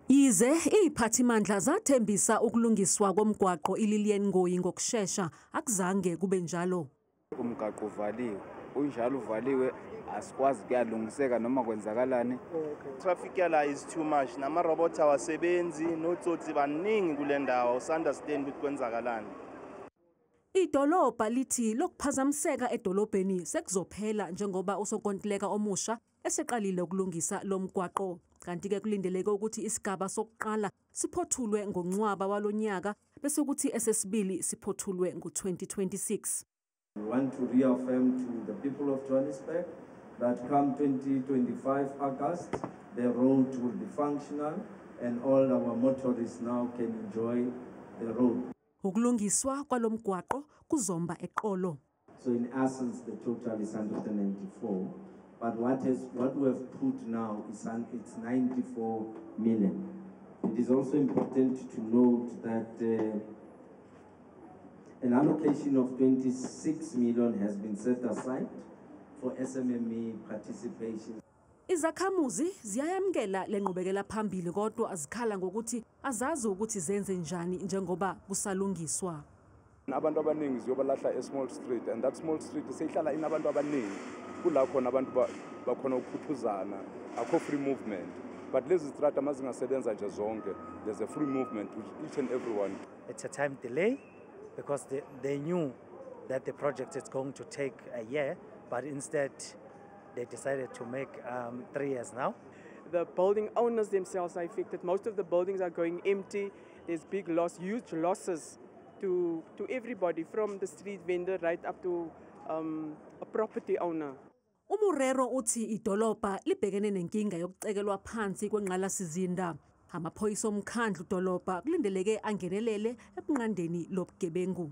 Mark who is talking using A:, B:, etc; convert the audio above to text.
A: Yize iziphathimandla zathembisa ukulungiswa komgwaqo iLilian Ngoyi ngokushesha, akuzange kube njalo.
B: Umgaqo uvaliwe, unjalo uvaliwe, asikwazi kuyalungiseka noma kwenzakalani.
C: Traffic yala is too much, nama-robot awasebenzi, notsotsi baningi kule ndawo, awusunderstand ukuthi kwenzakalani.
A: Idolobha lithi lokuphazamiseka edolobheni sekuzophela njengoba usonkontileka omusha eseqalile ukulungisa lo mgwaqo. Kanti-ke kulindeleke ukuthi isigaba sokuqala siphothulwe ngoNcwaba walonyaka bese kuthi esesibili siphothulwe ngo-2026.
D: We want to reaffirm to the people of Johannesburg that come 2025 August, the road will be functional and all our motorists now can enjoy the road.
A: Ukulungiswa kwalomgwaqo kuzomba eqolo.
D: So in essence, the total is 194. But what we have put now is it's 94 million. It is also important to note that an allocation of 26 million has been set aside for SMME participation.
A: Izakhamuzi ziyayamkela lenqubekela phambili kodwa azikhala ngokuthi azazi ukuthi zenze njani njengoba kusalungiswa.
E: Abantu abaningi ziyobalahla e-Small Street, and that Small Street seyihlala inabantu abaningi, kula khona abantu bakhona ukukhuthuzana, akho free movement. But lezi zitrata uma zingasebenza nje zonke, there's a free movement with each and everyone.
F: It's a time delay because they knew that the project is going to take a year, but instead they decided to make 3 years now.
G: The building owners themselves are affected. Most of the buildings are going empty. There's big loss, huge losses to everybody, from the street vendor right up to a property owner.
A: UMorero uthi idolobha libhekene nenkinga yokucekelwa phansi kwengqalasizinda. Amaphoyisa omkhandlu dolobha kulindeleke angenelele ekunqandeni lobugebengu.